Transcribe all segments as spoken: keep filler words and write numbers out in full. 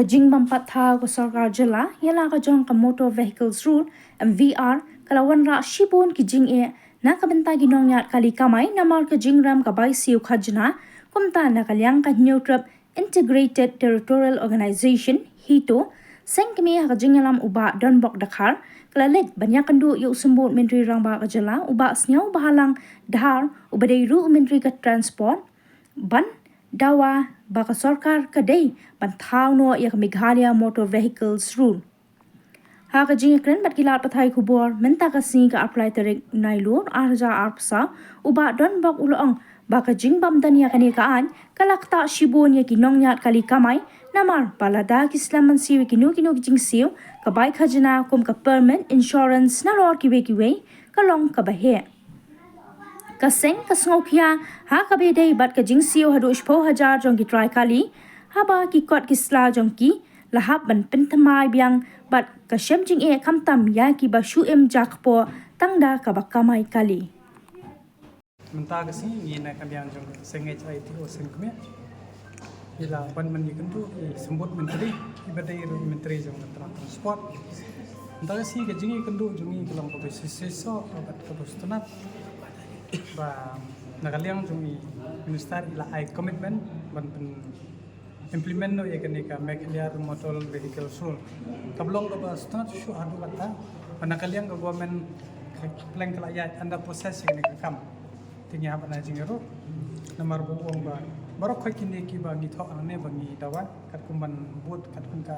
Jingbym pat thaw ka sorkar jylla ïa la ka jong ka Motor Vehicles Rule, M V R, ka la wanrah shibun ki jingeh na ka bynta ki nongñiad kali kamai namar ka jingrem ka bai siew khajna. Kumta na ka liang ka Hynñiewtrep Integrated Territorial Organization, HITO, seng kmie ha ka jingïalam u Bah Donbok Dkhar, ka la leit ban ïakynduh ïa u Symbud Myntri Rangbah ka jylla u Bah Sniawbhalang Dhar, uba dei ruh u Myntri ka Transport, ban dawa ba ka sorkar ka dei ban thaw noh ïa ka Meghalaya Motor Vehicles Rule. Ha ka jingïakren bad ki lad pathai khubor mynta ka sngi ka arphew lai tarik Nailur arhajar arphew saw, u Bah Donbok u la ong ba ka jingbym don ïa kane ka aiñ ka la ktah shibun ïa ki nongñiad kali kamai, namar ba lada ki slem ban siew ïa kino kino ki jingsiew, ka bai khajna kum ka permit, insurance nalor kiwei kiwei, ka long kaba heh. Ka seng ka sngewkhia ha kaba ïadei bad ka jingsiew haduh shiphew hajar jong ki trai kali, haba ki kot ki sla jong ki la hap ban pynthymmai biang bad ka shem jingeh, khamtam ïa kiba shu im ja kpoh tang da kaba kamai kali. Mynta ka sngi ngi na ka liang jong ka seng HITO seng kmie. Ngi la wan ban ïakynduh ïa i Symbud Myntri, iba dei ruh i Myntri jong ka Transport. Mynta ka sngi ka jingïakynduh jong ngi ka long kaba shisha shisha bad kaba sngewtynnat. Ba na ka liang jong i Minister i la ai commitment ban pyn implement noh ïa kane ka Meghalaya Motor Vehicle Rule. Kaba long kaba sngewtynnat shuh haduh katta ba na ka liang ka government ka pleng ka la ïaid under process ïa kane ka kam. Te ngi hap ban ai jingïaroh namar ba u ong ba baroh khoit kine kiba ngi thoh hangne ba ngi dawa katkum ban bud katkum ka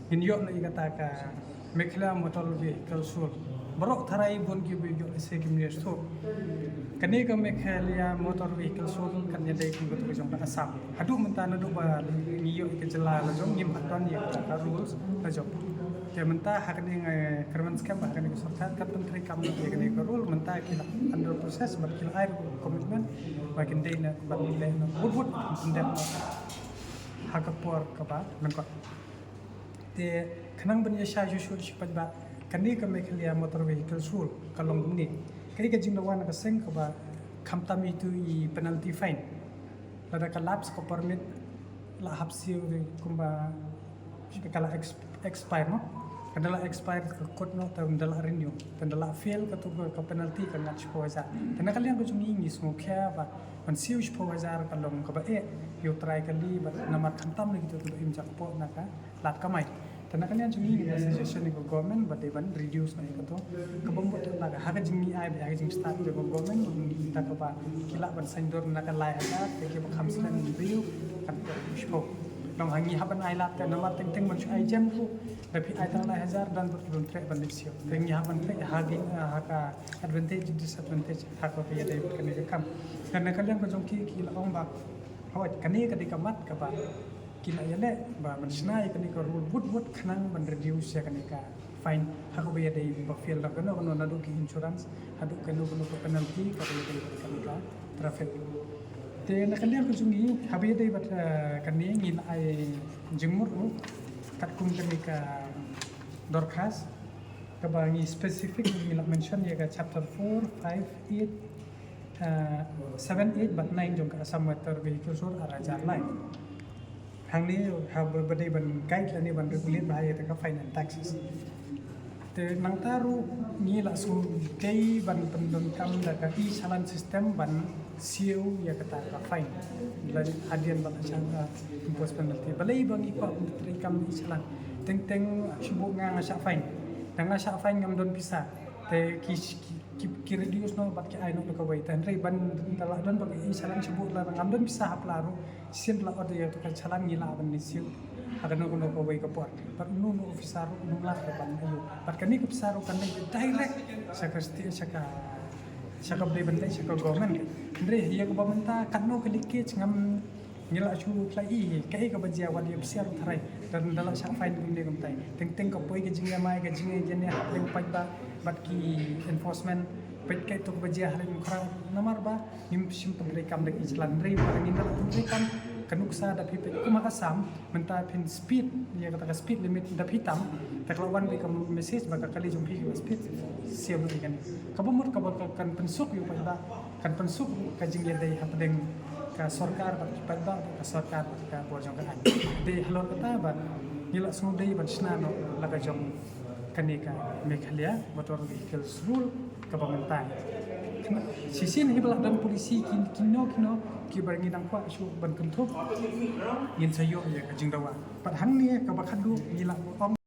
ngin ïoh noh ïa kata ka Meghalaya Motor Vehicle Rule. Baroh tharai bun kiba ïoh lehse kim ïoh shuh. Kane ka Meghalaya Motor Vehicle Rule kan ïadei kum katu ka jong ka Assam. Haduh mynta naduh ba ngi ïoh ïa ka jylla la jong ngim pat don ïa kata ka rules la jong. Te mynta ha kane nga kyrmen skhem ba ha kane ka sorkar kan pyntreikam ïa kane ka rule, mynta ki la under process bad ki la ai commitment ba kin dei na ban leh na bud bud pyndep ha ka por kaba lyngkot. Te khnang ban ïa shai shuh shuh shi paidbah, kane ka Meghalaya Motor Vehicle Rule ka long kumne. Kaei ka jingdawa na ka seng kaba khamtam itu i penalty fine. Lada ka lapse ka permit la hap siew ri kumba ka la ex-, expire mo. Ka da la expire ka kut noh, te da la renew, te da la fail katu ka, ka penalty ka ngat shiphew hajar. Te na ka liang ka jong ngi ngi sngewkhia ba ban siew shiphew hajar ka long kaba eh ïa u trai kali bad namar khamtam ïa kitu kiba im ja kpoh na ka lad kamai. Te na ka liang jong ngi ngi suggestion ïa ka government ba dei ban reduce noh ïa katu. Kaba mut la ka ha ka jingïai ba ha ka jingstad jong ka government mynta kaba ki lah ban saiñdur na ka lai hajar te kiba kham snem briew kan shiphew. Long ha ngi hap ban ai lad te namar teng teng ban shu ai jem ruh da phi ai tang lai hajar don bad ki bym treh ban leit siew. Te ngi hap ban treh ha ki, ha ka advantage disadvantage ha kaba ïadei bad kane ka kam. Te na ka liang ka jong ki ki la ong ba hooid kane ka dei ka mat kaba ki la ïaleh ba ban shna ïa kane ka rule bud bud khnang ban reduce ïa kane ka fine ha kaba ïadei ba fail da kano kano naduh ki insurance haduh kano kano ka penalty kaba ïadei bad kane ka traffic. Te na ka liang ka jong ngi haba ïadei bad, eh, kane ngi la ai jingmut ruh katkum kane ka dorkhas kaba ngi specific ngi la mention ïa ka chapter four, five, eight, eh, seven, eight bad nine jong ka Assam Motor Vehicle Rule ar hajar lai. Hangne ha ba, ba dei ban guide lane ban regulate bha ïa ka fine and taxes. Te nangta ruh ngi la sngewdei ban pyndonkam da ka e-challan system ban siew ïa kata ka fine. Lane hadien ba la shah, ah, impose penalty. Balei ba ngi kwah ban treikam e-challan? Teng teng shu buh nga nga shah fine. Da nga shah fine ngam don pisa. Te ki, ki, ki, ki reduce noh bad ki ai noh da kawei. Te hynrei ban da la don ba ka e-challan shu buh la ngam don pisa ha pla ruh. Sien la order ïa ka challan ngi lah ban leit siew ha kano kano kawei ka por. Bad uno uno u pisa ruh um lah ban ïoh. Bad kane ka pisa ruh kan leit direct sha ka state, sha ka, sha ka bdei ban leit sha ka government. Hynrei ïa kaba mynta katno ka leakage ngam, ngi la shu try hi kaei kaba jia, wat ïa pisa ruh tharai. Te da la shah fine kumne kumtai. Teng teng ka poi ka jingïamai, ka jingïaineh ha pdeng paidbah bad ki enforcement. Peit kaei to kaba jia ha Mawkyrwat namar ba ngim shym pyntreikam da ka e-challan. Hynrei ba ngin da la pyntreikam, ka nuksa da phi peit kum ha Assam mynta phin speed ïa kata ka speed limit da phi tam, te ka la wan beit ka message ba ka kali jong phi ka speed siew ïa kane. Kaba mut kaba ka kan pynsuk ïa u paidbah, kan pynsuk ka jingïadei hapdeng ka sorkar bad ki paidbah, ka sorkar bad ka bor jong ka aiñ. Dei halor kata ba ngi la sngewdei ban shna noh la ka jong kane ka Meghalaya Motor Vehicles Rule kaba mynta. Shisien hi ba la don polisi ki, kino kino kiba ngi dang kwah shuh ban kynthup, ngin sa ïoh ïa ka jingdawa. Bad hangne kaba khadduh ngi la ong